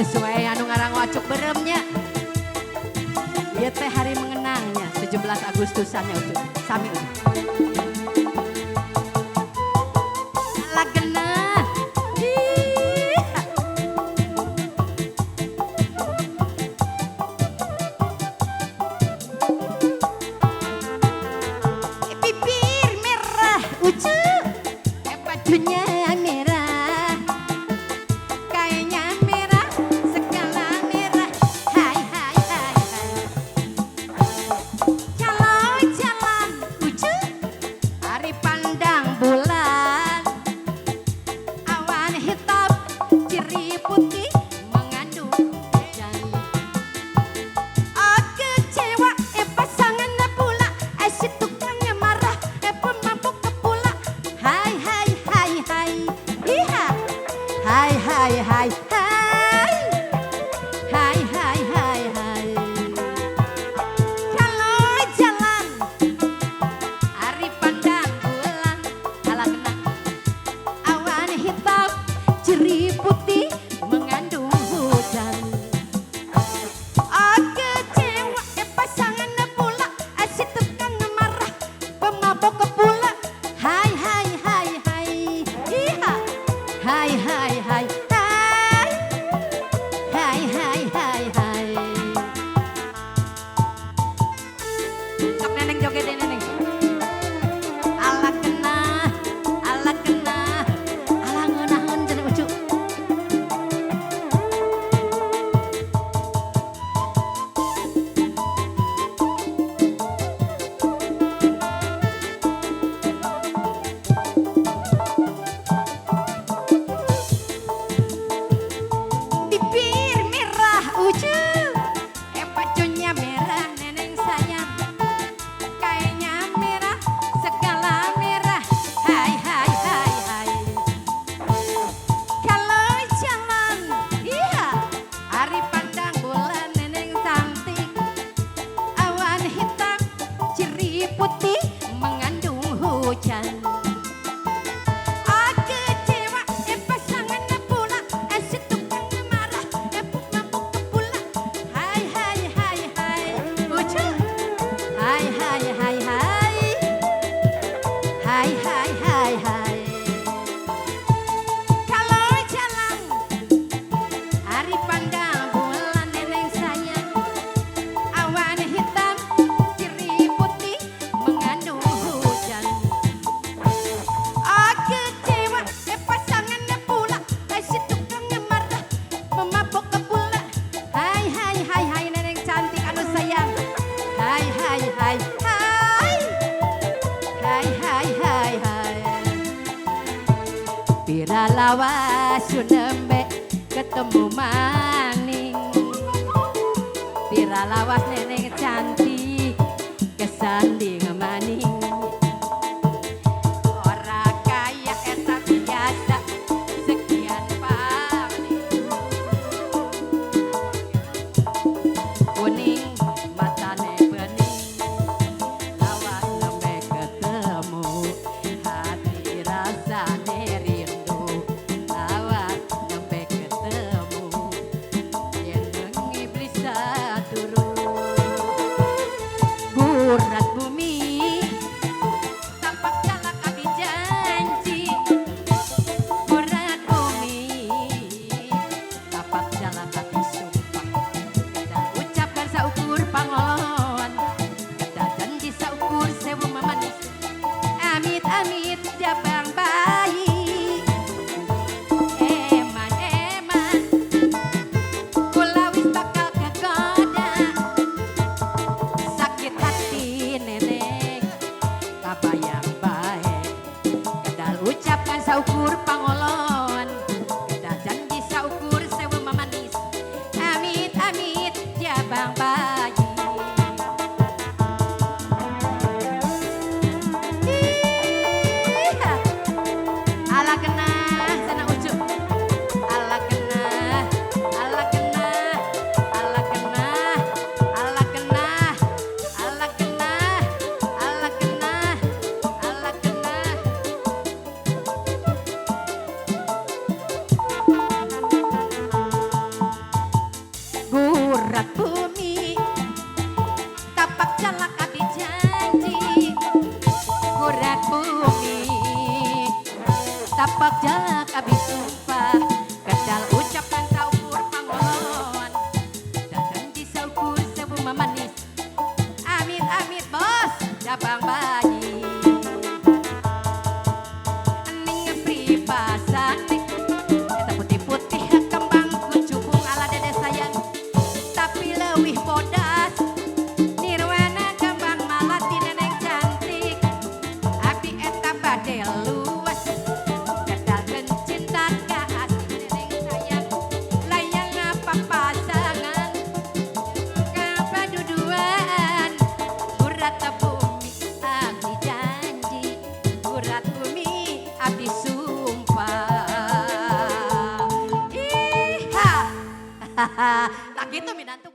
Sesuai anu ngarang wacuk beremnya. Ieu teh hari mengenangnya 17 Agustusannya ucup. Sami ucup. Lagena. Bibir merah ucup. Bajunya merah. Kayaknya merah, segala merah. Hai hai hai hai. Kalau jalan ucup, hari pandang bulan. Awan hitam, ciri putih mengandung hujan. Oh kecewa, pasangan pula, si tukangnya marah, pemabuk pula. Hai hai hai hai, iha. Hai hai hai hai. Hai hai hai hai. Kalau jalan hari pandang bulan, ala kena. Awan hitam, ciri putih mengandung hujan. Oh kecewa, pasangan pula, si tukang marah, pemabok pula. Hai hai hai hai, iha. Hai hai hai hai. Hai hai hai hai. Sok neneng joget deh neneng. Ala kena, ala kena, ala ngeunaheun cenah ucu. Bibir merah ucu, bajunya merah neneng sayang. Kayaknya merah, segala merah. Hai hai hai hai. Kalau jalan, iya, hari pandang bulan neneng cantik. Awan hitam, ciri putih mengandung hujan. Oh kecewa, pasangan pula, si tukang marah, pemabuk pula. Hai hai hai hai, ucu. Hai hai hai hai. Hai hai hai hai. Kalau jalan hari pandang bulan neneng sayang. Awan hitam, ciri putih mengandung hujan. Oh kecewa, pasangan pula, si tukangnya marah, pemabok pula. Hai hai hai hai neneng cantik anu sayang. Hai hai hai hai. Hai hai hai hai. Pira lawas nembe ketemu maning. Pira lawas neneng cantik kesanding maning. Ora kaya eta biasa sekian paling. Kuning matane bening, lawas nembe ketemu hati rasane rindu. Lawas nembe ketemu yen iblis turu. Gurat bumi tapak jalak abi janji. Gurat bumi tapak jalak abi sumpah. Kita ucapkan saukur pangoloan, kita janji saukur sewu mamanis. Amit amit jabang bayi. Eman eman kula wis bakal kegoda. Sakit hati neneng kabayang bae. Kedal ucapkan saukur pangolon, kita janji saukur sewu mamanis. Amit amit jabang bayi. Iha. Ala kena sana ucup. Ala kena, ala kena, ala kena, ala kena, ala kena, ala kena, ala kena. Tapak jalak abdi sumpah. Kedal ucapan saukur pangoloan. Janji saukur sebu mamanis. Amit amit bos jabang bayi. Ning pribasane eta putih-putih kembang kucubung ala dede sayang. Tapi leuwih bodas nirwana kembang malati neneng cantik. Abdi eta bade luas kedalkeun cinta ka ati neneng sayang. Layang papasangan kapaduduan. Urat bumi abdi janji, urat bumi abdi sumpah. Iha, tak gitu minantu.